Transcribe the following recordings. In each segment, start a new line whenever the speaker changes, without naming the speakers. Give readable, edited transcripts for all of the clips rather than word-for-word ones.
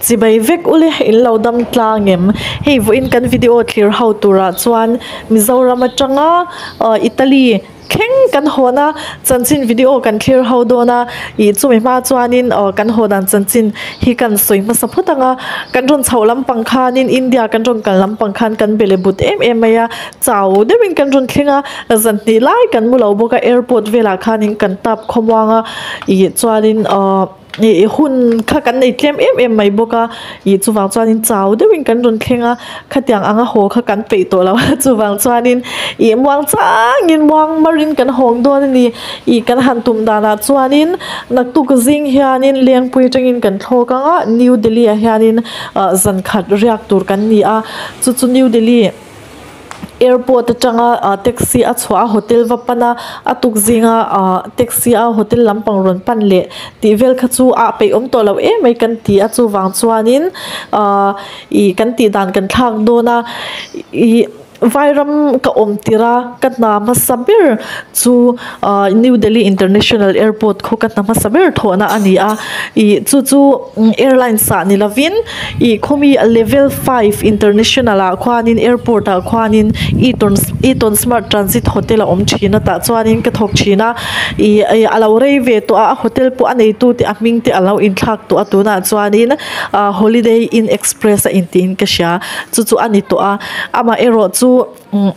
Chibai vek ule in lo dam tlang em? Hei vawiin kan video thlir ho turah chuan Mizoram atanga Italy thleng kan hawn a, chanchin video kan thlir ho dawn a, ih chumi hma chuanin aw kan haw dan chanchin hi kan sawi hmasa phawt ang a, kan rawn chhoh lampang khanin India kan rawn kal lampang khan kan be leh but em em mai a, chau deuhin kan rawn thleng a, zan hnih lai kan mu lo bawk a, airport velah khanin kan tap khawmuang a, ih chuanin aw. Ih hun kha kan nei tlem em em mai bawk a, ih chuvang chuanin chau deuhin kan rawn thleng a, khatiang anga haw kha kan peih tawh lo a, chuvang chuanin ih muang changin muang marin kan hawng dawn a ni, ih kan han tum danah chuanin naktuk zing hianin Lengpui atangin kan thlawk ang a, New Delhi ah hianin ah zan khat riak tur kan ni a, chu chu New Delhi. Airport atanga ah taxi a chhuah a hotel va pan a a tuk zinga ah taxi a hotel lampang rawn pan leh tih vel kha chu a peih awm tawh lo em mai kan ti a chuvang chuanin ah ih kan tih dan kan thlak dawn a ih vairam ka awm tirh a ka hna hmasa ber chu ah New Delhi International Airport khaw ka hna hmasa ber thawhna a ni a ih chu chu airlines ah ni lovin. Ih khawmi level five international ah khuanin airport ah khuanin eaton eaton smart transit hotel a awm thin a tah chuanin ka thawk thin a ih ih a lo rei ve tawh a a hotel pawh a neitu te a hming te a lo inthlak tawh a tunah chuanin ah holiday inn express a intiin ka hria chu chu a ni tawh a amaherawh chu umm.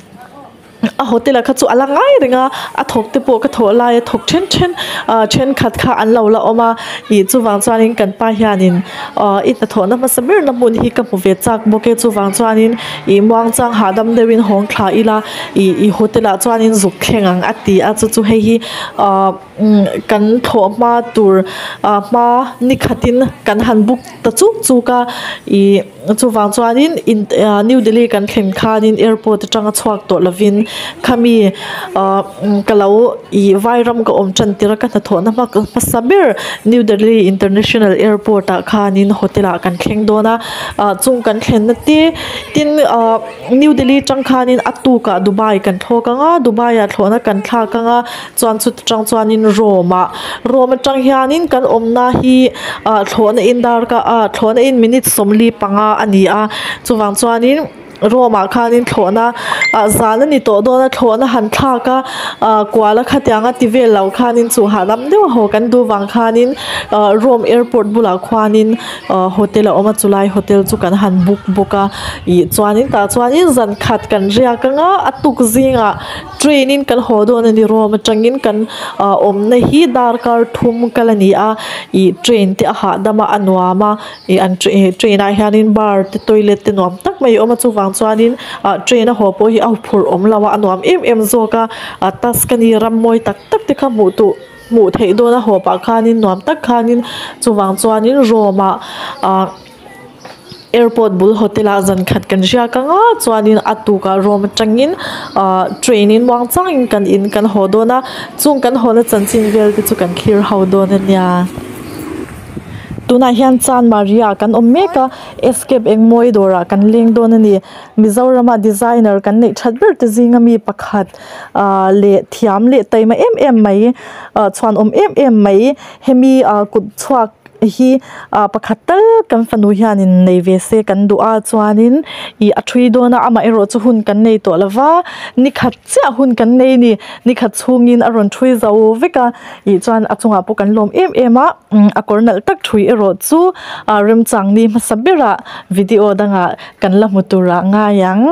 A hotel ah kha chu a la ngai reng a a thawk te pawh ka thawh lai a thawk then then ah thenkhat kha an lo la awm a ih chuvang chuanin kan pa hianin ah i hnathawhna hmasa ber na hmun hi ka hmu ve chak bawk e chuvang chuanin ih muangchang hahdam deuhin hawng thla ila ih ih hotel ah chuanin zuk thleng ang a ti a chu chu hei hi ah umm kan thlawh hma tur ah hma ni khatin kan han book ta chuk chuk a ih. Chuvang chuanin in ah New Delhi kan thlen khanin airport atanga chhuak tawh lovin khami ah ka lo ih vairam ka awm tan tir a ka hnathawhna hmasa ber New Delhi International Airport ah khanin hotel ah kan thleng dawn a ah chung kan thlenna te tin ah New Delhi atang khanin a tukah Dubai kan thlawk ang a Dubai ah thlawhna kan thlak ang a chuan chuta tang chuanin Rome ah Rome atang hianin kan awmna hi ah thlawhna in darkar ah thlawhna in minute 45 a ni a chuvang chuanin Rome ah khanin thlawhna ah zan a ni tawh dawn a thlawhna han thlak a ah kual a khatiang a ti vel lo khanin chu hahdam deuh a haw kan duh vang khanin ah Rome airport bulah khuanin ah hotel a awm a chulai hotel chu kan han book bawk a ih chuanin tah chuanin zan khat kan riak anga a tuk zingah. Train in kan haw dawn a ni Rome atangin kan ah awmna hi darkar thum kal a ni a ih train te a hahdam a a nuam a ih an train ah hianin bar te toilet te nuam tak mai a awm a chuvang chuanin ah train a haw pawh hi a huphurh awm lo a a nuam em em zawk a ah Tuscany ram mawi tak tak te kha hmuh duh hmuh theih dawn a haw pah khanin nuam tak khanin chuvang chuanin Rome ah ah. Airport bul hotel ah zan khat kan riak ang a chuanin a tukah room atangin ahh train in muang changin kan in kan haw dawn a chung kan hawna chanchin vel te chu kan thlir ho dawn a nia. Tunah hian Chan Maria kan awm mek a escape engmawi dawrah kan leng dawn a ni Mizorama designer kan neih that ber te zinga mi pakhat ahh leh thiam leh taima em em mai ahh chhuanawm em em mai hemi ahh kut chhuak. Hi ah pakhat tal kan fanu hianin nei ve se kan duh a chuanin ih a thui dawn a amaherawh chu hun kan nei tawh lova nikhat chiah hun kan nei a ni nikhat chhungin a rawn thui zo vek a ih chuan a chungah pawh kan lawm em em a a kawr nalh tak thui erawh chu ah remchang ni hmasa berah video dangah kan la hmu turah ngai ang.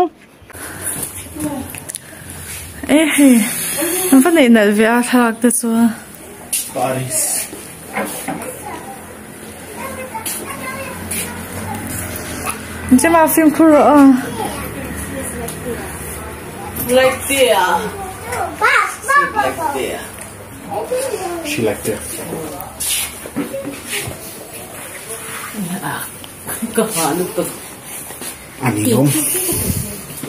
E hei an va neih nalh ve a thlalak te chu.
Paris.
Jema fimkhur rawh aw.
Like there.
Like there. She like there.
Ka ha lutuk.
Ani lawm.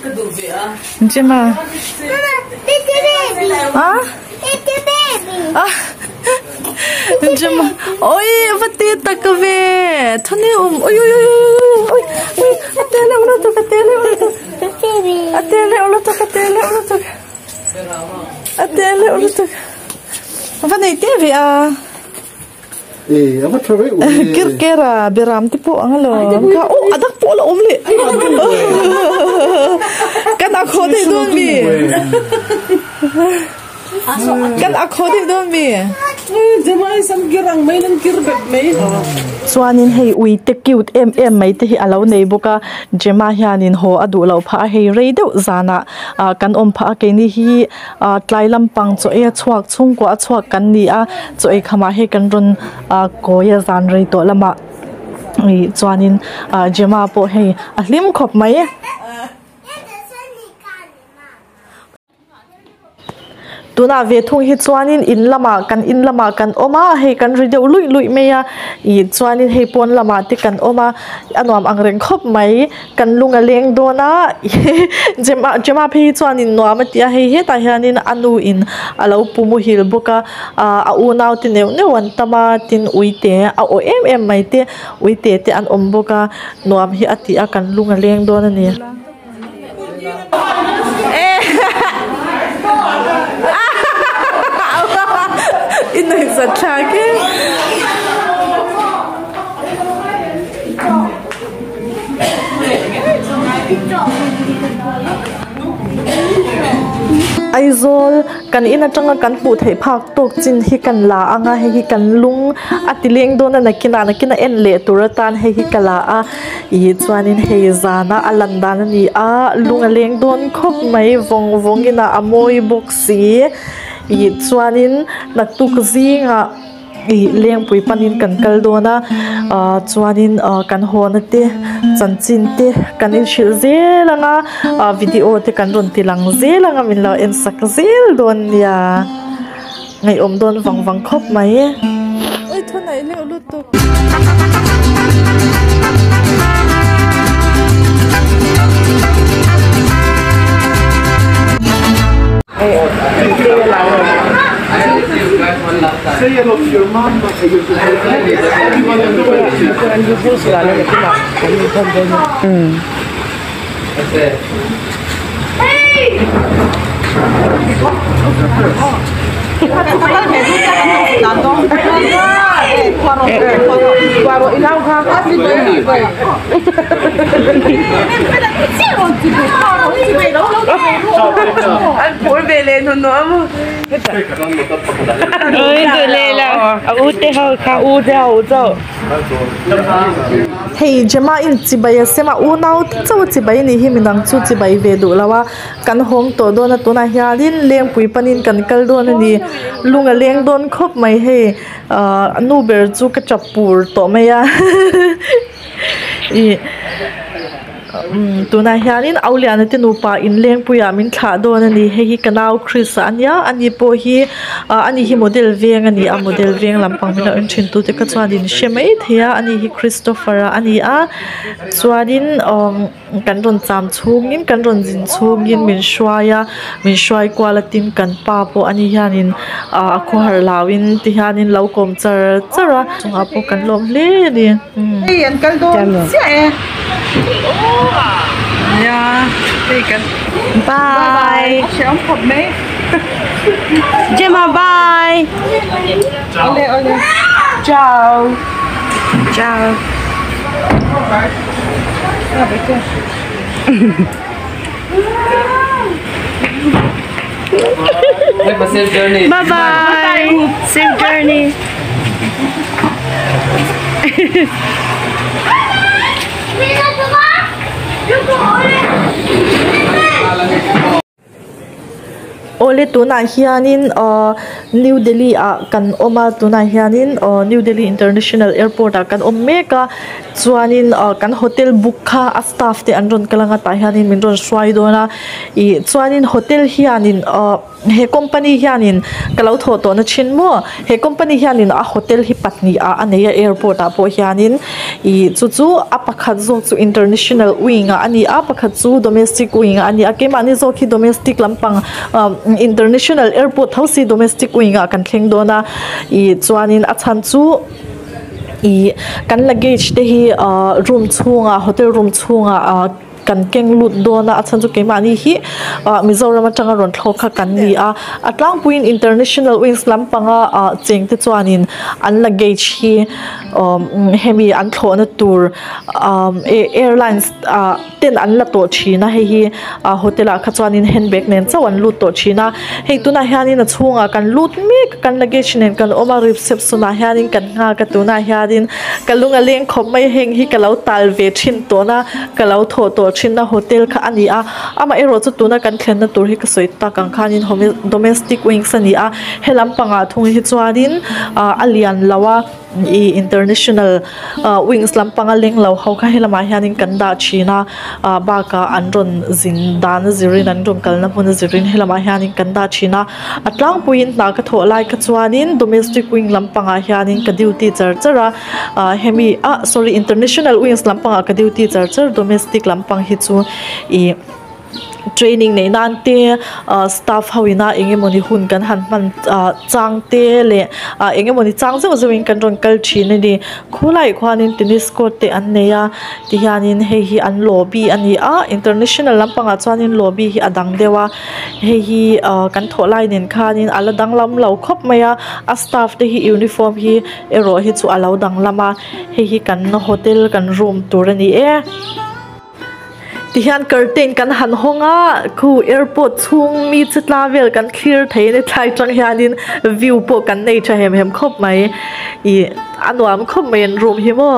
Ka duh ve a.
Jema.
It's a baby.
Ah?
It's a baby.
Ah. Jema. Oi, va ti tak ve. Thani um. Oi oi oi oi. Oi, atele ulo tuk atele ulo tuk.
Baby.
Atele ulo tuk atele ulo tuk. Atele ulo tuk. Va nei te ve a. Kirkera beram te pawh ang alawm kha aw a dak pawh a la awm leh kan ak haw theih dawn mi kan ak haw theih dawn mi chuanin hei ui te cute em em mai te hi a lo nei bawk a Gemma hianin haw a duh loh phah a hei rei deuh zanah ah kan awm phah a keini hi ah tlai lampang chaw ei a chhuak chhungkua a chhuak kan ni a chaw ei khamah hei kan rawn ah kawi a zan rei tawh lamah ih chuanin ah Gemma pawh hei a hlim khawp mai. Tunah ve thung hi chuanin in lamah kan in lamah kan awm a hei kan ri deuh luih luih mai a ih chuanin hei pawn lamah te kan awm a a nuam ang reng khawp mai kan lung a leng dawn a Gemma Gemma phei hi chuanin nuam a ti a hei hetah hianin a nu in a lo pu muhil bawk a ah a unau te neuh neuh an tam a tin uite a aw em em mai te uite te an awm bawk a nuam hi a ti a kan lung a leng dawn a ni. I nuihzat thlak e. Aizawl kan in atanga kan hmuh theih phak tawk chin hi kan la ang a hei hi kan lung a ti leng dawn a nakinah nakin a en leh tur atan hei hi ka la a. Ih chuanin hei zana a lan dan a ni a lung a leng dawn khawp mai vawng vawng in a mawi bawk si ih chuanin naktuk zingah ih lengpui panin kan kal dawn a ah chuanin ah kan hawn a te chanchin te kan inhrilh zel ang a ah video te kan rawn ti lang zel ang a min lo en sak zel dawn nia ngaihawm dawn vang vang khawp mai. Hei Gemma in chibai a sem a unau te chauh a chibai a nih hi midang chu chibai ve duh lo a kan hawng tawh dawn a tunah hianin lengpui panin kan kal dawn a ni lung a leng dawn khawp mai hei ahh nu ber chu ka tap pur tawh mai a ih umm tunah hianin Auliana te nupa inlengpuiah min thlah dawn a ni hei hi ka nau Chris a ania ani pawh hi ah ani hi model veng a ni a model veng lampang min lo en thin tute kha chuan in hre mai thei a ani hi Christopher a ani a chuanin umm kan rawn cham chhungin kan rawn zin chhungin min hruai a min hruai kual a tin kan pa pawh ani hianin ah a khawhar lauin ti hianin lo kawm char char a chungah pawh kan lawm hle a ni.
Hei an kal dawn chiah e. Nia hei kan
Bye.
A hreawm khawp mai.
Gemma bye.
Ole ole. Ciao.
Ciao.
Have a safe journey.
Bye bye. Safe journey.
Awle tunah hianin ahh New Delhi ah kan awm a tunah hianin ahh New Delhi International Airport ah kan awm mek a chuanin ahh kan hotel book kha a staff te an rawn kal ang a tah hianin min rawn hruai dawn a ih chuanin hotel hianin ahh he company hianin ka lo thawh tawhna thin maw he company hianin a hotel hi pahnih ah a nei a airport ah pawh hianin ih chu chu a pakhat zawk chu international wing ah a ni a pakhat chu domestic wing ah a ni a keimahni zawk hi domestic lampang ah international airport tho si domestic wing ah kan thleng dawn a ih chuanin a chhan chu ih kan luggage te hi ah room chhungah hotel room chhungah ah. kan keng lut dawn a a chhan chu keimahni hi ah Mizoram atanga rawn thlawk kha kan ni a a tlangpuiin international wings lampanga ah cheng te chuanin an luggage hi umm hemi an thlawhna tur umm airlines ah ten an la tawh thin a hei hi ah hotel ah kha chuanin handbag nen chauh an lut tawh thin a hei tunah hianin a chhungah kan lut mek a kan luggage nen kan awm a reception ah hianin kan nghak a tunah hianin ka lung a leng khawp mai a heng hi ka lo tal ve thin tawhna ka lo thawh tawh thinna hotel kha a ni a amaherawh chu tuna kan thlenna tur hi ka sawi tak ang khanin domestic wings a ni a he lampangah thung hi chuanin ah a lian lo a. Ih international ah wings lampanga leng lo ho kha helamah hianin kan dah thin a ah bakah an rawn zin dan a zirin an rawn kalna hmun a zirin helamah hianin kan dah thin a a tlangpuiin hna ka thawh lai kha chuanin domestic wing lampangah hianin ka duty char char a ah hemi ah sorry international wings lampangah ka duty char char domestic lampang hi chu ih. Training neih nan te ah staff ho ina eng emawni hun kan han hman ah chang te leh ah eng emawni chang zeuh zeuh in kan rawn kal thin a ni khulaiah khuanin tennis court te an nei a tihianin hei hi an lobby a ni a international lampangah chuanin lobby hi a dang deuh a hei hi ah kan thawh lai nen khanin a la danglam lo khawp mai a a staff te hi uniform hi erawh hi chu a lo danglam a hei hi kan hotel kan room tur a ni e. Tihian curtain kan han hawng a, khu airport chhung mi che tla vel kan thlir thei a ni thlai tang hianin view pawh kan nei tha hem hem khawp mai ih a nuam khawp mai an room hi maw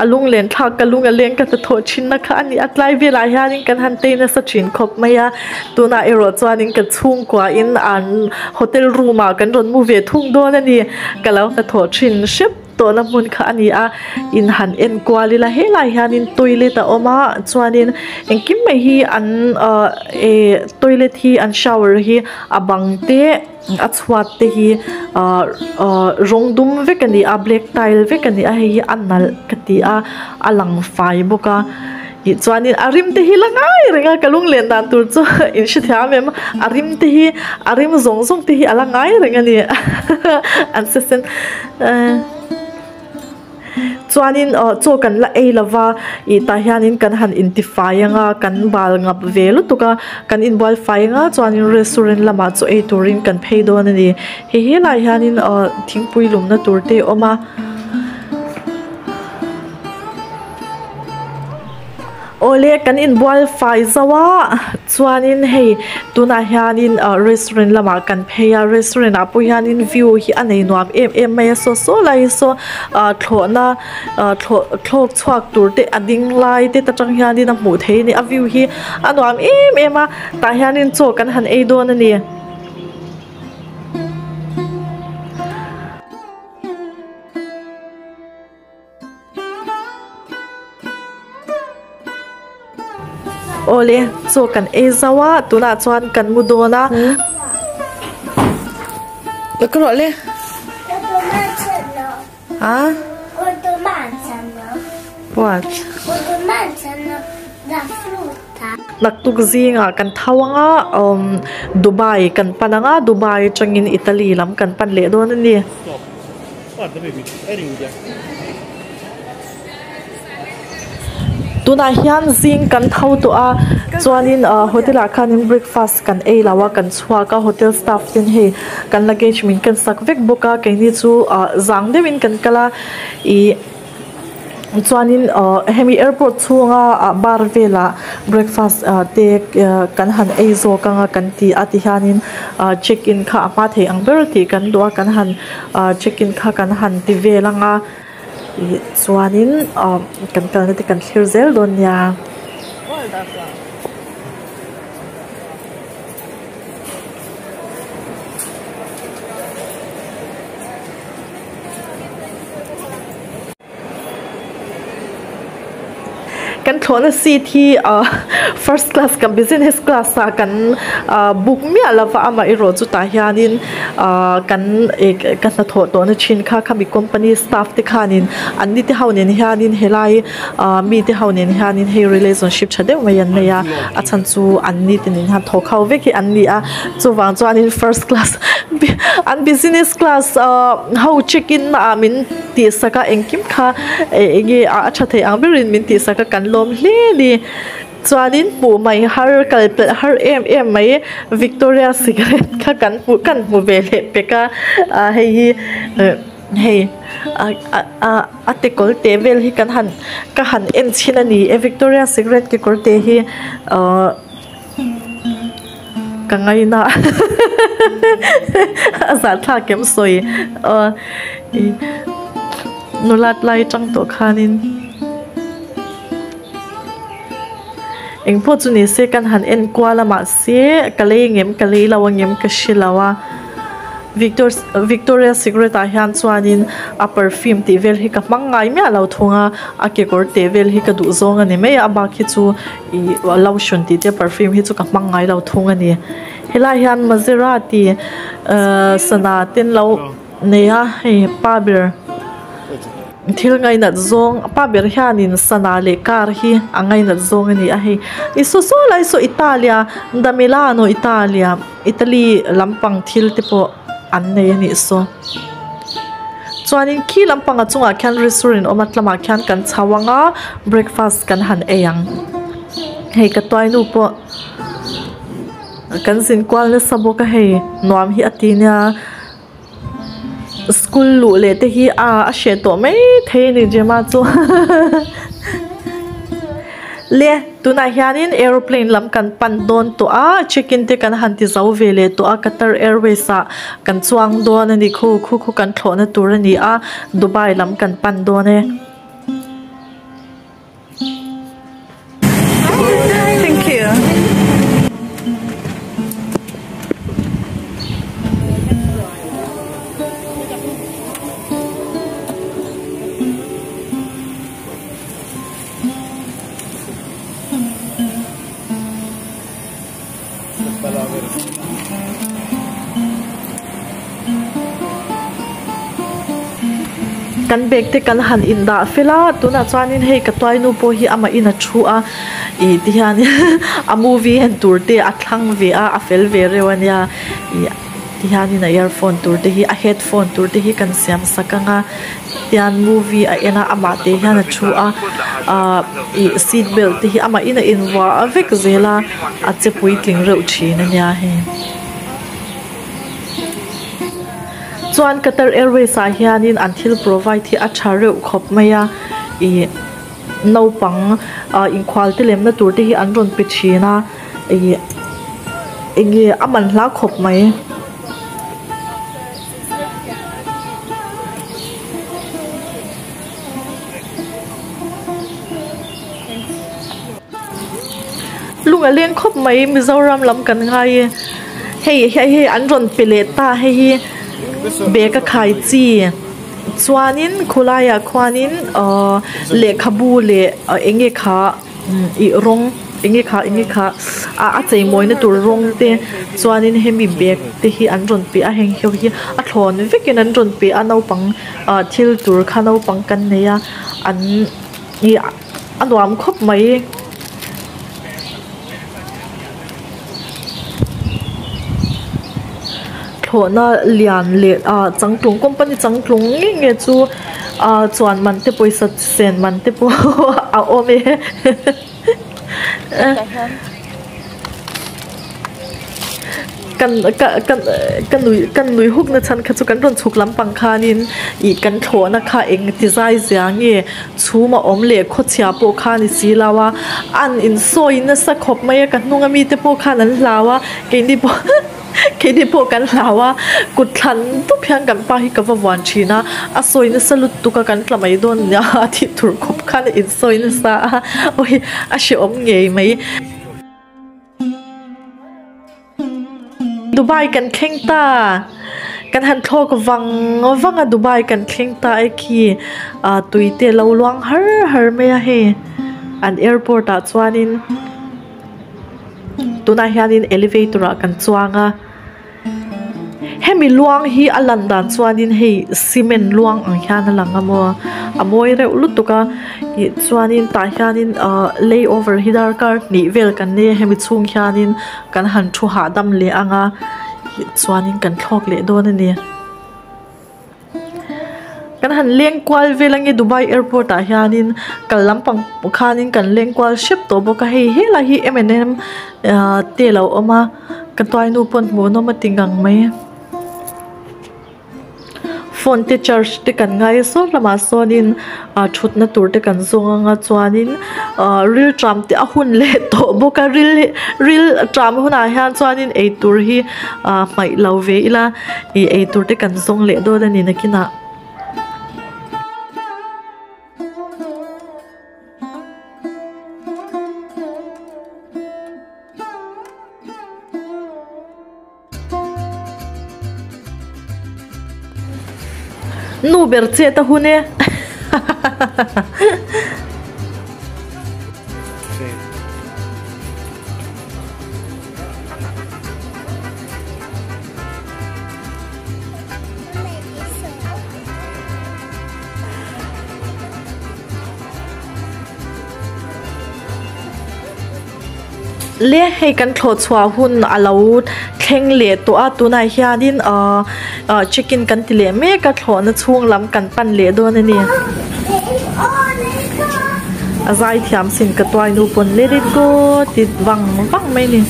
a lung len thlak ka lung a leng ka hnathawh thin na kha a ni a tlai velah hianin kan han tei nasa thin khawp mai a tunah erawh chuanin ka chhungkua in an hotel room ah kan rawn mu ve thung dawn a ni ka lo hnathawh thin hrep. Tawhna hmun kha a ni a, in han en kual ila helai hianin toilet a awm a chuanin engkim mai hi an ahh eh toilet hi an shower hi a bang te a chhuat te hi ahh ahh rawng dum vek a ni a black tile vek a ni a hei hi a nalh ka ti a a lang fai bawk a. Tih chuanin a rim te hi la ngai reng a, ka lunglen dan tur chu in hrethiam em, a rim te hi a rim zawng zawng te hi a la ngai reng a ni an se sen chuanin aw chaw kan la ei lo va ih tah hianin kan han intifai anga kan bal ngap ve lutuk a kan inbual fai anga chuanin restaurant lamah chaw ei turin kan phei dawn a ni hei helaiah hianin aw thingpui lumna tur te a awm a. Awle kan inbual fai zauh a chuanin hei tunah hianin ah restaurant lamah kan phei a restaurant ah pawh hianin view hi a nei nuam em em mai a saw saw lai hi saw ah thlawhna ah thlawh thlawk chhuak tur te a ding lai te atang hianin a hmuh theih a ni a view hi a nuam em em a tah hianin chaw kan han ei dawn a ni. Awle chaw kan ei zauh a tunah chuan kan mu dawn a. What? Naktuk zingah kan tho ang a umm Dubai kan pan ang a Dubai atangin Italy lam kan pan leh dawn a ni. Tunah hian zing kan tho tawh a chuanin ah hotel ah khanin breakfast kan ei lo a kan chhuak a hotel staff ten hei kan luggage min ken sak vek bawk a keini chu ah zang deuhin kan kal a ih. Chuanin ahh hemi airport chhunga ah bar velah breakfast ah te kan han ei zawk anga kan ti a ti hianin ah check in kha a hma thei ang ber tih kan duh a kan han ah check in kha kan han ti vel anga ih chuanin ah kan kalna te kan thlir zel dawn nia. Kan thlawhna seat hi ah first class kan business class ah kan ah book miah lova amaherawh chutah hianin ah kan eh ka hnathawh tawhna thin kha khami company staff te khanin an ni te ho nen hianin helai ah mi te ho nen hianin hei relationship tha deuh mai an nei a a chhan chu an ni te nen hian thawk ho vek hi an ni a chuvang chuanin first class an business class ah ho check in na ah min. Tihsak a engkim kha eng nge a tha thei ang berin min tihsak a kan lawm hle a ni chuanin hmuh mai har kal pelh har em em mai Victoria Secret kha kan hmuh kan hmu ve leh pek a ah hei hi eh hei ah ah a kekawr te vel hi kan han ka han en chhin a ni e Victoria Secret kekawr te hi ahh ka ngaina a zahthlak em sawi aw ih nulat lai atang tawh khanin engpawh chu ni se kan han en kual a mahse ka lei ngem ka lei lo ang em ka hre lo a Victor Victoria Secret ah hian chuanin a perfume tih vel hi ka hmang ngai miah lo thung a a kekawr teh vel hi ka duh zawng a ni mai a a bak hi chu ih lotion tih te perfume hi chu ka hmang ngai lo thung a ni helaiah hian Maserati ahh sana te an lo nei a hei pa ber thil ngainat zawng pa ber hianin sana leh car hi a ngainat zawng a ni a hei i saw saw lai saw Italia da Milano Italia Italy lampang thil te pawh an nei a nih saw chuanin khi lampang a chungah khian restaurant awm a tlamah khian kan chho ang a breakfast kan han ei ang hei ka tuainu pawh kan zin kual nasa bawk a hei nuam hi a ti nia. School luh leh te hi a a hreh tawh mai thei a ni Gemma chu le tunah hianin aeroplane lam kan pan dawn tawh a check in te kan han ti zo ve leh tawh a Qatar Airways ah kan chuang dawn a ni khu khu khu kan thlawhna tur a ni a Dubai lam kan pan dawn e. Thank you. Kan bag te kan han in dah fel a tunah chuanin hei ka tuainu pawh hi amah in a thu a ih ti hian a movie en tur te a thlang ve a a fel ve reuh a nia ih ti hianin a earphone tur te hi a headphone tur te hi kan siam sak ang a tian movie a en a amah te hian a thu a ahh ih seat belt te hi amah in a invuah vek zel a a che puitling reuh thin a nia hei chuan Qatar Airways ah hianin an thil provide hi a tha reuh khawp mai a ih naupang ah inkhual te lemna tur te hi an rawn pe thin a ih enge a man hla khawp mai. Lung a leng khawp mai Mizoram lam kan ngai e hei hei hei an rawn pe leh ta hei hi bag a khai chi chuanin khawlaiah khuanin ahh lehkhabu leh eng nge kha ih rawng eng nge kha eng nge kha ah a chei mawina tur rawng te chuanin hemi bag te hi an rawn pe a heng ho hi a thlawn vekin an rawn pe a naupang ah thil tur kha naupang kan nei a an ih a nuam khawp mai. Thlawhna lian leh ah changtlung company changtlung nge nge chu ah chuan man te pawisa sen man te pawh a awm e kan ka ka ka nui kan nui huk na chhan kha chu kan rawn chhuk lampang khanin ih kan thlawhna kha eng ti zai zia nge chhum a awm leh khawchhia pawh kha a ni si lo a an insawi nasa khawp mai a ka hnung ami te pawh khan an hlau a keini pawh Keini pawh kan hlau a, kut thlan dup hian kan pa hi ka va vuan thin a, a sawi nasa lutuk a kan tla mai dawn nia a tih tur khawp khan a insawi nasa a, awi a hrehawm ngei mai. Dubai kan thleng ta, kan han thlawk vang vang a Dubai kan thleng ta e khi ah tui te lo luang har har mai a hei an airport ah chuanin. Tunah hianin elevator ah kan chuang a hemi luang hi a lan dan chuanin hei cement luang ang hian a lang a maw a mawi reuh lutuk a ih chuanin tah hianin ahh layover hi darkar hnih vel kan nei a hemi chhung hianin kan han thu hahdam leh ang a ih chuanin kan thlawk leh dawn a ni. Kan han leng kual vel ange Dubai airport ah hianin kal lampang khanin kan leng kual hrep tawh bawk a hei helai hi M and M ahh te alo awm a ka tuainu pawn hmuhnawm a ti ngang mai. Phone te charge te kan ngai a saw lamah sawnin ah thutna tur te kan zawng anga chuanin ah rilṭam te a hun leh tawh bawk a ril ril ṭam hunah hian chuanin eitur hi ah hmaih lo ve ila ih eitur te kan zawng leh dawn a ni nakinah. Nu ber chet a hun e. Le hei kan thlawh chhuah hun a lo thleng leh tawh a tunah hianin ahh ah check in kan ti leh mek a thlawhna chhung lam kan pan leh dawn a ni a zai thiam sin ka tuai nu pawn let it go ti vang vang mai a ni.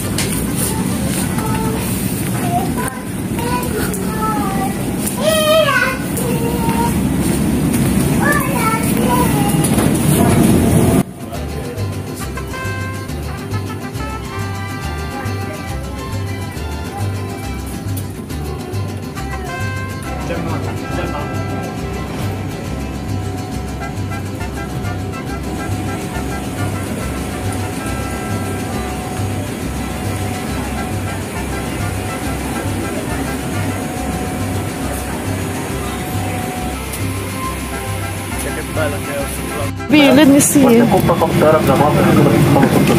Let me see.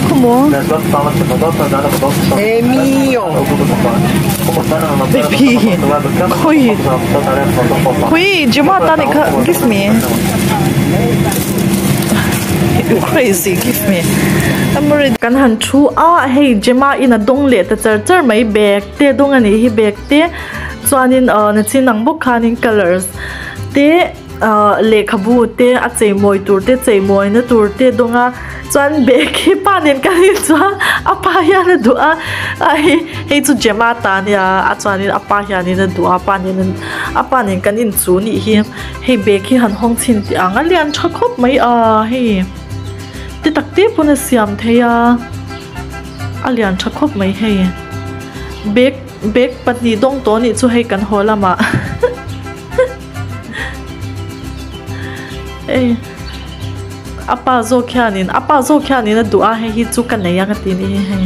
Come on. Baby. Khui. Khui, Jema tani kha give me. You crazy, give me. I'm ready. Kan han thu a hei Jema in a dawng leh ta char char mai bag te dawng a nih hi bag te chuanin na chin ang bawk khanin colours te ahh lehkhabu te a cheimawi tur te cheimawina tur te dawng a chuan bag hi pa nen kan in chuan a pa hian a duh a a hei hei chu Gemma ta ania a chuanin a pa hianin a duh a pa nen a pa nen kan in chu nih hi hei bag hi han hawng chhin teh ang a lian tha khawp mai a hei ti tak te pawn a siam thei a a lian tha khawp mai hei bag bag pahnih dawng tawh anih chu hei kan haw lamah. Ei a pa zawk hianin a pa zawk hianin a duh a hei hi chu ka nei ang a ti ni hei.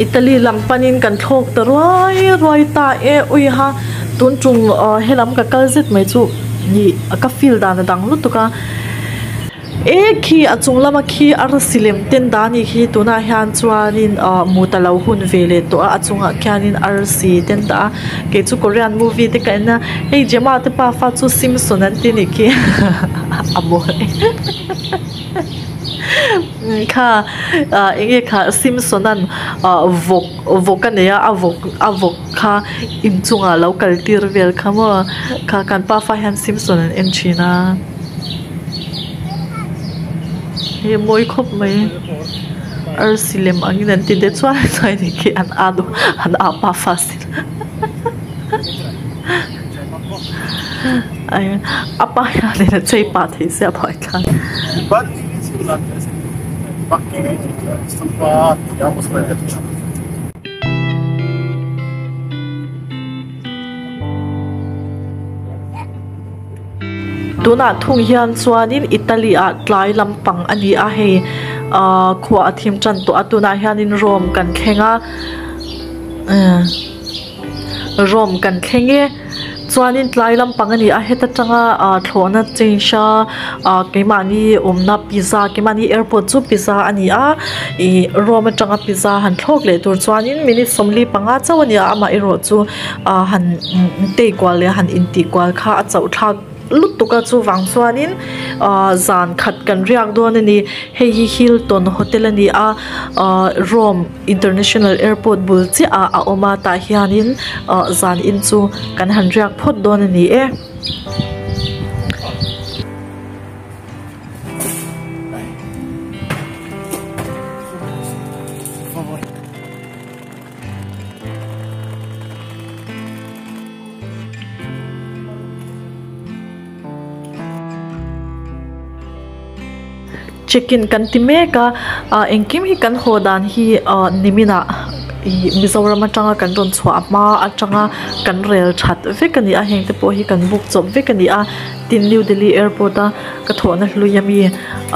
Italy lam panin kan thlawk ta ruai ruai ta e ui ha tun tum ah helam ka kal zet mai chu ih ka feel dan a dang lutuk a e khi a chung lama khi arsi lem ten dan anih khi tunah hian chuanin ah mut a lo hun ve leh tawh a a chungah khianin arsi ten dah a kei chu korean movie te ka en a hei Gemma te pafa chu Simpson an ti anih khi a mawi. Kha ah eng nge kha Simpson an ah vawk vawk a nei a a vawk a vawk kha inchungah lo kal tir vel kha maw kha kan pafa hian Simpson an en thin a hei mawi khawp mai arsi lem angin an ti de chuai chuai a ni khi an a duh an a pafa si A pa hianin a chei pah thei sia pawh a thlan. Tunah thung hian chuanin Italy ah tlai lampang a ni a hei ahh khua a thim tan tawh a tunah hianin Rome kan thleng a. Rome kan thleng e chuanin tlai lampang a ni a heta tanga ah thlawhna change a ah keimahni awmna pizza keimahni airport chu pizza a ni a ih Rome atanga pizza han thlawk leh tur chuanin minute 45 chauh a ni a amaherawh chu ah han tei kual leh han intih kual kha a chauh thlak. lutuk a chuvang chuanin ahh zan khat kan riak dawn a ni hei hi Hilton hotel a ni a ahh Rome international airport bul chiah ah a awm a tah hianin ahh zan in chu kan han riak phawt dawn a ni e. Check in kan ti mek a ah engkim hi kan haw dan hi ah nimin ah ih Mizoram atanga kan rawn chhuah hma atanga kan rel that vek a ni a heng te pawh hi kan book chawp vek a ni a tin New Delhi airport a ka thawhna hlui ami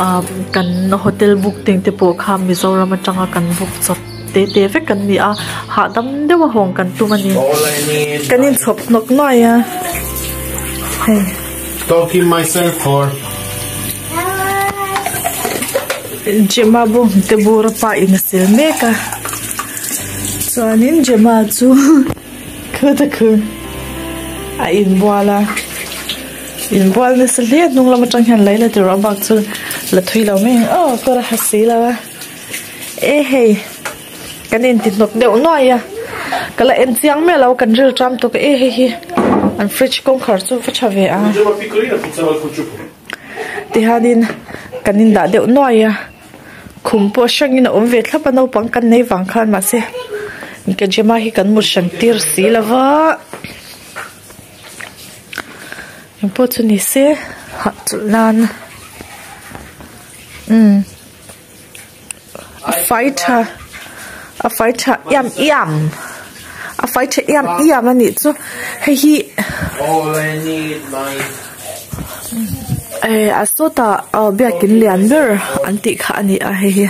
ah kan hotel book teng te pawh kha Mizoram atanga kan book chawp. Te te vek kan ni a, hahdam deuh a hawng kan tum a ni. Kan inchhawp hnawk nuai a, hei.
Talking myself for.
Gemma bawng te bur a pa in a sel mek a, chuanin Gemma chu khu ta khu a inbual a, inbual nasa hle a hnung lam atang hian lei la ti rawh a bak chu la thui lo mai ang aw kawr a ha si lo a. E hei kan inti hnawk deuh nuai a ka la en chiang miah lo kan ril ṭam tuk e hei hi an fridge kawngkhar chu va ṭha ve a tihianin kan indah deuh nuai a khum pawh hrangin a awm ve thlap a naupang kan nei vang khan mahse Gemma hi kan mut hran tir si lo va engpawh chu ni se hahchawlh nan umm. A fai tha a fai tha iam iam a fai tha iam iam a nih chu hei hi eh a sawtah aw biakin lian ber an tih kha a ni a hei hi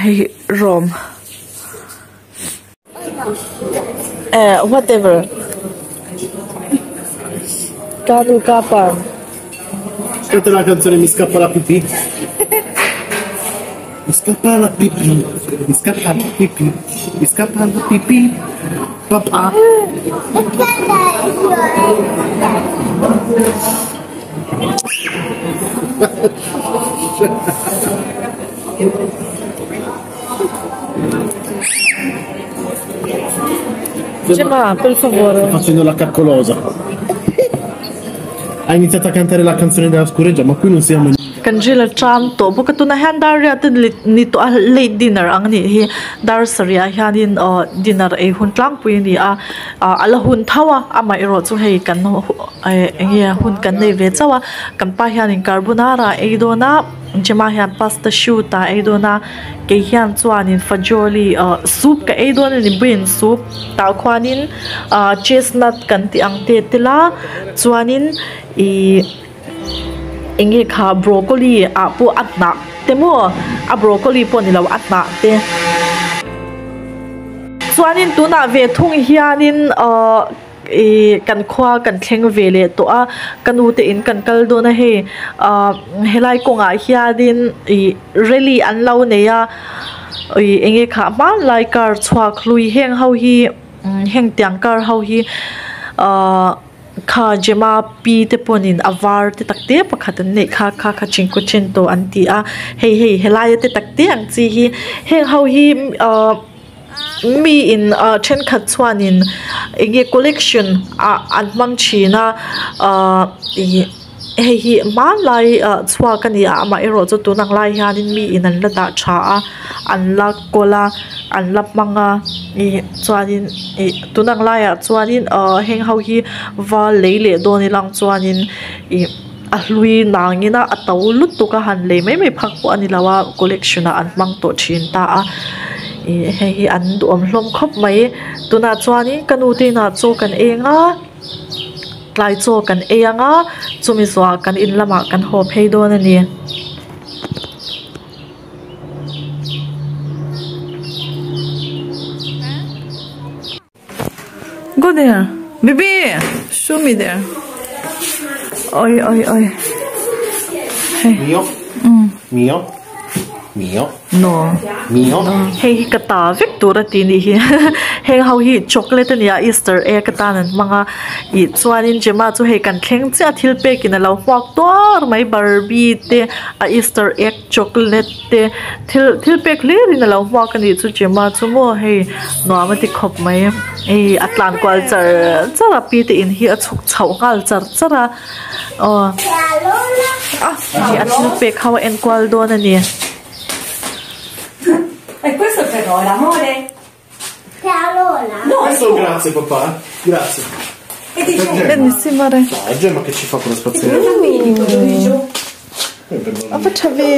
hei hi Rome eh whatever ka nu ka pa.
Canta la canzone Mi scappa la pipì. Mi scappa la pipì, mi scappa la pipì, mi scappa la pipì, papà.
Gemma, per favore.
Sto facendo la caccolosa. Ha iniziato a cantare la canzone della scureggia, ma qui non siamo in...
Kan ril a ṭam tawh bawk a tunah hian dar riat a ni tawh a late dinner ang a nih hi dar sarih ah hianin aw dinner ei hun tlangpui a ni a ah a la hun tho a amaherawh chu hei kan eng nge hun kan nei ve chauh a kan pa hianin carbonara a ei dawn a. Gemma hian pasta shoot a ei dawn a kei hian chuanin fajoli ah soup ka ei dawn a ni bean soup tah khuanin ah chestnut kan tih ang te tel a chuanin ihh eng nge kha broccoli ah pawh a hnah te maw a broccoli pawh ni lo a hnah te chuanin tunah ve thung hianin ahh. Ihh kan khua kan thleng ve leh tawh a ka nu te in kan kal dawn a hei ahh helai kawngah hianin ih rally an lo nei a ih eng nge khah hmanlai car chhuak hlui heng ho hi heng tiang car ho hi ahh kha Gemma pi te pawhin a var te tak te pakhat an neih kha kha kha cinquecento an ti a hei hei helai te tak te ang chi hi heng ho hi ahh. Mi in ah thenkhat chuanin eng nge collection ah an hmang thin a ahh ih hei hi hmanlai ah chhuak a ni a amaherawh chu tun ang lai hianin mi in an la dah tha a an la kawl a an la hmang a ih chuanin ih tun ang laiah chuanin ahh heng ho hi val lei leh dawn ilang chuanin ih a hlui nangin a a to lutuk a han lei mai mai phak pawh a ni lo a collection ah an hmang tawh thin ta a ih hei hi an duhawm hlawm khawp mai tunah chuanin ka nu te inah chaw kan eng a tlai chaw kan ei ang a chumi zawhah kan in lamah kan haw phei dawn a ni. Go there. Baby, show me there. Oi, oi, oi. Hey.
Mio?
Mm.
Mio? Mio.
No.
Mio.
Hei hi ka ta vek tur a ti nih hi. Heng ho hi chocolate a nia easter egg atan an hmang a. Ih chuanin Gemma chu hei kan thleng chiah a thil pekin a lo hmuak tuar mai barbie te a easter egg chocolate te thil thil pek hlir in a lo hmuak a nih chu Gemma chu maw hei nuam a ti khawp mai. Hei a tlan kual char char a pi te in hi a chhuk chhoh nghal char char a. Aw hei a thil pek ho a enkual dawn a ni. A va tha ve.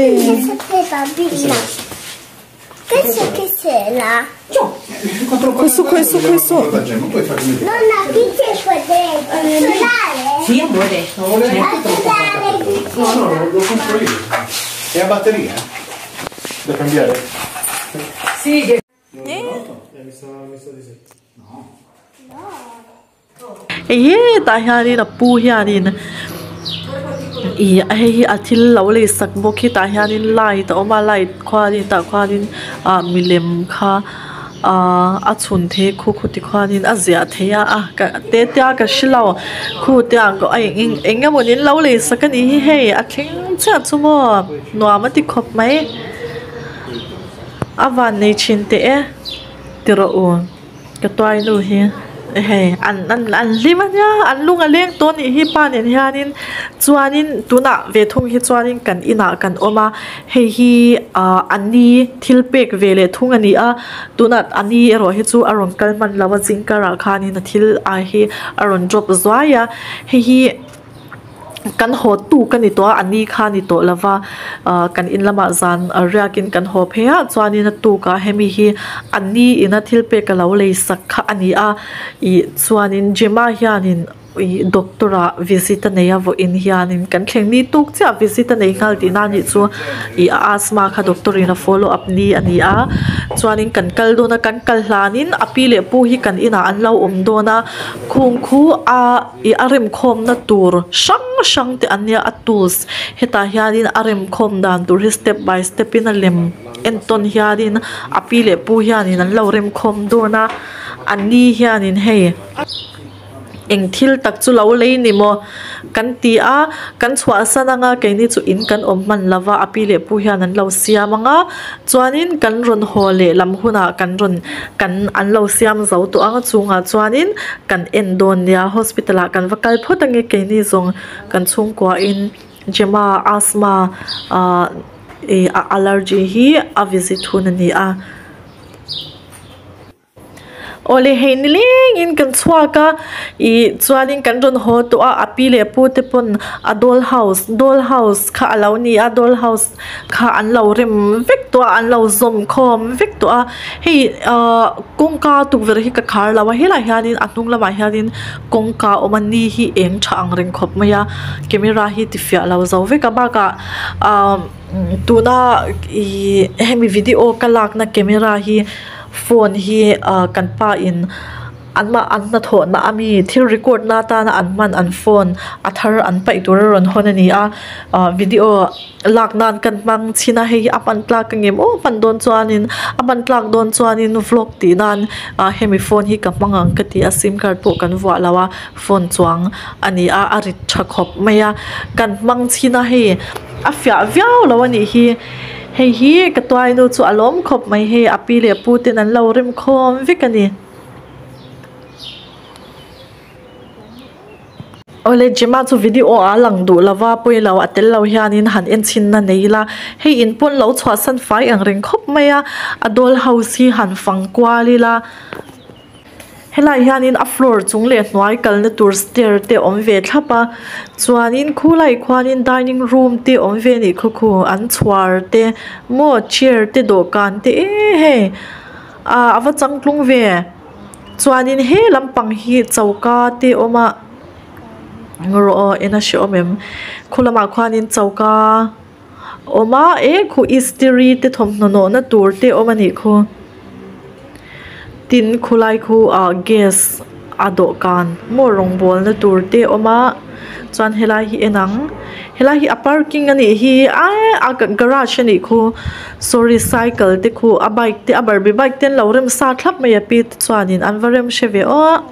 Khawisu khawisu khawisu. Ehe tah hianin a pu hianin ih hei hi a thil lo lei sak bawk hi tah hianin light a awm a light khuanin tah khuanin ah milem kha ah a chhun thei khu khu ti khuanin a ziah theih a a te te a ka hre lo khu te ang a eng eng emawni an lo lei sak a nih hi hei a thleng chiah chu maw nuam a ti khawp mai a van nei thin teh e ti rawh u. Ka tuai nu hi hei an an an hlim a nia an lung a leng tawh a nih hi pa nen hianin chuanin tunah ve thung hi chuanin kan inah kan awm a hei hi ah a ni thil pek ve leh thung a ni a tunah a ni erawh hi chu a rawn kal hman lo a zing karah khanin a thil ah hi a rawn drop zuai a hei hi. Kan haw tuk a ni tawh a, a ni kha a ni tawh lo va, ah kan in lamah zan riakin kan haw phei a, chuanin a tukah hemi hi a ni ina thil pek a lo lei sak kha a ni a, ih chuanin Gemma hianin ih doctor ah visit a nei a vawiin hianin kan thleng ni tuk chiah visit a nei nghal tihna a nih chu ih a asthma kha doctor in a follow up ni a ni a, chuanin kan kal dawn a kan kal hlanin a pi leh pu hi kan inah an lo awm dawn a, khung khu a. Ih a remkhawmna tur hrang hrang te an nia a tools hetah hianin a remkhawm dan tur hi step by step in a lem entawn hianin a pi leh pu hianin an lo remkhawm dawn a an ni hianin hei eng thil tak chu lo lei ni maw kan ti a kan chhuahsan anga keini chu in kan awm hman lo va a pi leh pu hian an lo siam anga chuanin kan rawn haw leh lam hunah kan rawn kan an lo siam zo tawh ang a chungah chuanin kan en dawn nia hospital ah kan va kal phawt ange keini zawng kan chhungkua in Gemma asthma ah ih a allergy hi a visit hun a ni a. Awle hei nilengin kan chhuak a ih chuanin kan rawn haw tawh a a pi leh pu te pawn a doll house doll house kha a lo ni a doll house kha an lo rem vek tawh a an lo zawm khawm vek tawh a hei ahh kawngka tukverh hi ka khar lo a helaiah hianin a hnung lamah hianin kawngka a awm a ni hi eng tha ang reng khawp mai a camera hi ti fiah lo zo vek a bakah ahh tuna ih hemi video ka lakna camera hi. Phone hi ah kan pa in an mah an hnathawhna a mi thil record na atana an hman an phone a thar an paih tur a rawn hawn a ni a ah video lak nan kan hmang chhin a hei hi a hman tlak ang em aw hman dawn chuanin a hman tlak dawn chuanin vlog tih nan ah hemi phone hi ka hmang ang ka ti a sim card pawh kan vuah lo a phone chuang a ni a a rit tha khawp mai a kan hmang chhin a hei a fiah viau lo a nih hi. Hei hi ka tuainu chu a lawm khawp mai hei a pi leh pu ten an lo rem khawm vek a ni. Awle Gemma chu video ah a lang duh lova pawi lo a tel lo hianin han en chhin a nei ila hei in pawn lo chhuahsan fai ang reng khawp mai a a doll house hi han fang kual ila. Helaiah hianin a floor chung leh hnuai kalna tur stair te awm ve thlap a chuanin khulaiah khuanin dining room te awm ve anih khaw khu an chhuar te maw chair te dawhkan te eh hei ah a va changtlung ve chuanin he lampang hi choka te a awm a rawh aw en a hrehawm em khu lamah khuanin choka a awm a eh khu istiri te thawmhnaw nawhna tur te a awm anih khu. Tin khulai khu ah gas a dawhkan maw rawngbawlna tur te a awm a. Chuan helai hi en ang helai hi a parking a nih hi aii a garage a nih khu sorry cycle te khu a bike te a barbie bike te an lo rem sa thlap mai a pi te chuanin an va rem hre ve aw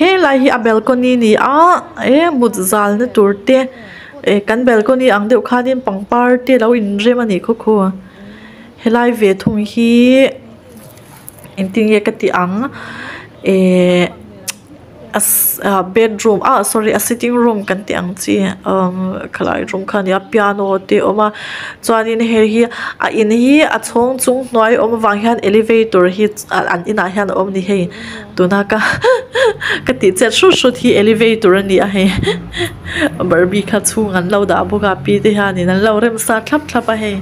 helai hi a balcony a ni a eh mut zal na tur te eh kan balcony ang deuh khanin pangpar te lo inrem a nih khaw khaw helai ve thung hi engtin nge ka tih ang ehh. A bedroom ah sorry a sitting room kan tih ang chi umm khalai room kha ania piano te a awm a chuanin hei hi a in hi a chhawng chung hnuai awm avang hian elevator hi an inah hian a awm a ni hei tuna ka ka tih chet hrut hrut hi elevator a ni a hei barbie kha chhung an lo dah bawk a pi te hianin an lo rem sa thlap thlap a hei.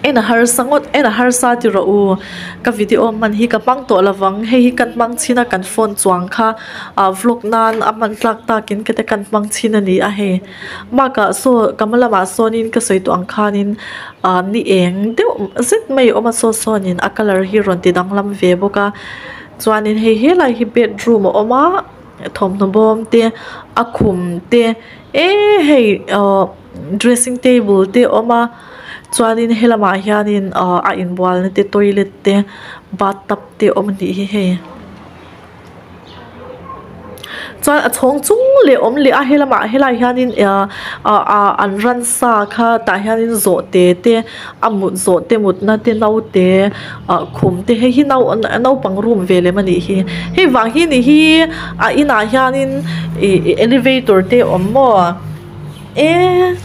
En a harsa ngawt en a harsa ti rawh u ka video hman hi ka hmang tawh lovang hei hi kan hmang chhin a kan phone chuang kha ah vlog nan a hman tlak takin ka te kan hmang chhin a ni a hei bakah saw ka hma lamah sawnin ka sawi tawh ang khanin ah ni eng deuh zet mai a awm a saw sawnin a colour hi rawn ti danglam ve bawk a chuanin hei helai hi bedroom a awm a thawmhnaw bawm te a khum te eee hei ahh. Dressing table te a awm a chuanin helamah hianin ahh a inbualna te toilet te bathtub te a awm a nih hi hei chuan a chhawng chung leh awm leh a helamah helaiah hianin ah ah an ransa kha tah hianin zawhte te a mut zawhte mutna te naute ah khum te hei hi nau naupang room ve lem a nih hi hei vang hi ni hi a inah hianin ih elevator te a awm maw. Eee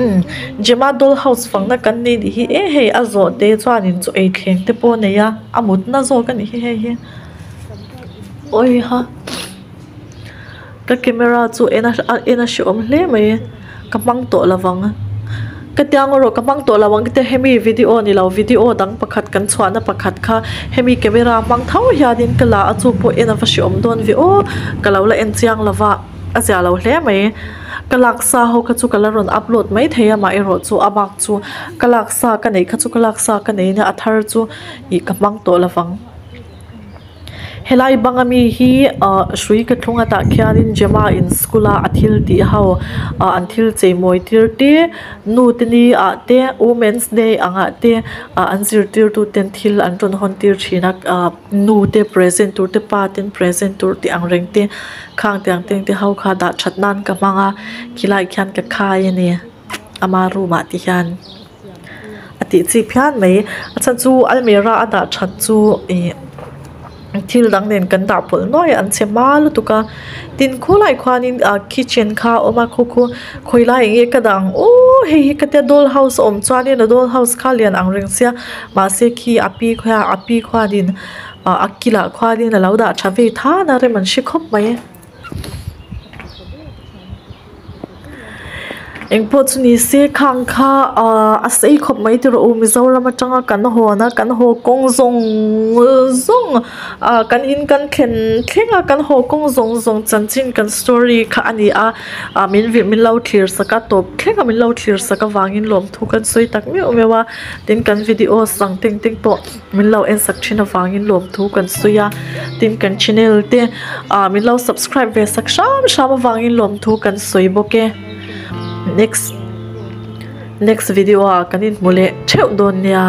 umm Gemma doll house fangna kan nei tih hi e hei a zawh te chuanin chaw ei thleng te pawh a nei a a mutna zawk a nih hi hei hi awiha ka camera chu en a en a hrehawm hle mai ka hmang tawh lo vang ka tiang erawh ka hmang tawh lo ang te hemi video ni lo video dang pakhat kan chhuahna pakhat kha hemi camera hmang tho hianin ka la a chu pawh en a va hrehawm dawn ve aw ka lo la en chiang lo va. A zia lo hle mai ka laksa ho kha chu ka la rawn upload mai thei a amaherawh chu a bak chu ka laksa ka neih kha chu ka laksa ka nei nia a thar chu ih ka hmang tawh lovang helai bang ami hi ah hrui ka thlung a tah khianin Gemma in school a a thil tih ho ah an thil chei mawi tir te nu te ni ah te women's day ang ah te ah an zirtirtu ten thil an rawn hawn tir thin a ah nu te present tur te pa ten present tur tih ang reng te. Khang tiang teng te ho kha dah that nan ka hmang a khilai khian ka khai a ni ama room ah te hian a tih chi phian mai a chhan chu almirah a dah that chu ih thil dang nen kan dah pawlh nuai a an chhe hma lutuk a tin khulai khuanin ah kitchen kha a awm a khu khu khawi lai eng nge ka dah ang aww hei hi ka tia doll house a awm chuanin a doll house kha lian ang reng sia mahse khi a pi khuan a pi khuanin. Ah a kilah khuanin a lo dah tha vei than a rem an hre khawp mai. Engpawh chu ni se khang kha ah a sei khawp mai ti rawh u Mizoram atanga kan hawn a kan haw kawng zawng zawng ah kan in kan thlen thleng a kan haw kawng zawng zawng chanchin kan story kha a ni a ah min vih min lo thlir sak a tawp thleng a min lo thlir sak avangin lawmthu kan sawi tak meuh meuh a tin kan video sang teng teng pawh. Min lo en sak thin avangin lawmthu kan sawi a, tin kan channel te ah min lo subscribe ve sak hram hram avangin lawmthu kan sawi bawk e. Next next video ah kan inhmu leh theuh dawn nia.